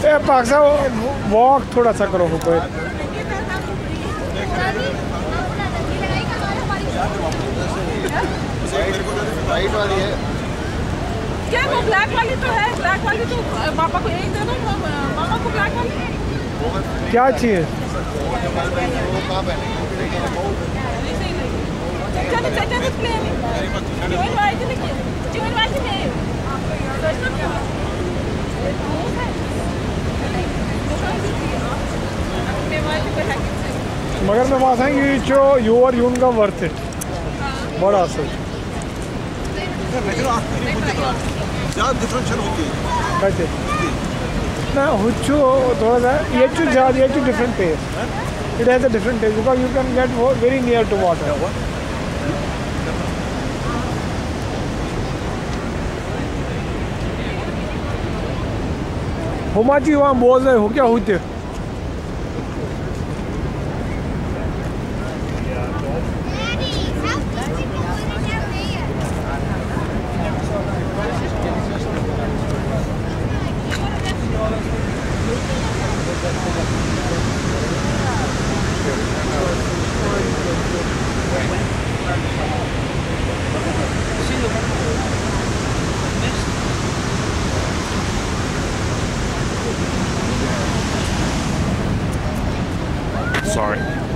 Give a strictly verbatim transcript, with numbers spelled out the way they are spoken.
A پکھ سا، walk تھوڑا سا کرو ہُپٲرۍ۔ کیا وہ بلیک والی تو ہے، بلیک والی تو پاپا کو ایک دے دو، ماما کو بلیک والی۔ کیا چیز؟ مگر مےٚ باسان یہِ چھُ یور یُن گوٚو worth it۔ بڑٕ اصل۔ زیادٕ ڈفرنٹ چھنہٕ ہُہ کینٛہہ۔ کتہِ؟ نہ ہُہ تہِ چھُ تھوڑا سا، ییٚتہِ چھُ زیادٕ، ییٚتہِ چھُ different taste۔ It has a different taste because you can get very near to water۔ ہُہ ما چھُ یِوان بوزنَے، ہُہ کیٛاہ ہُہ تہِ؟ Sorry.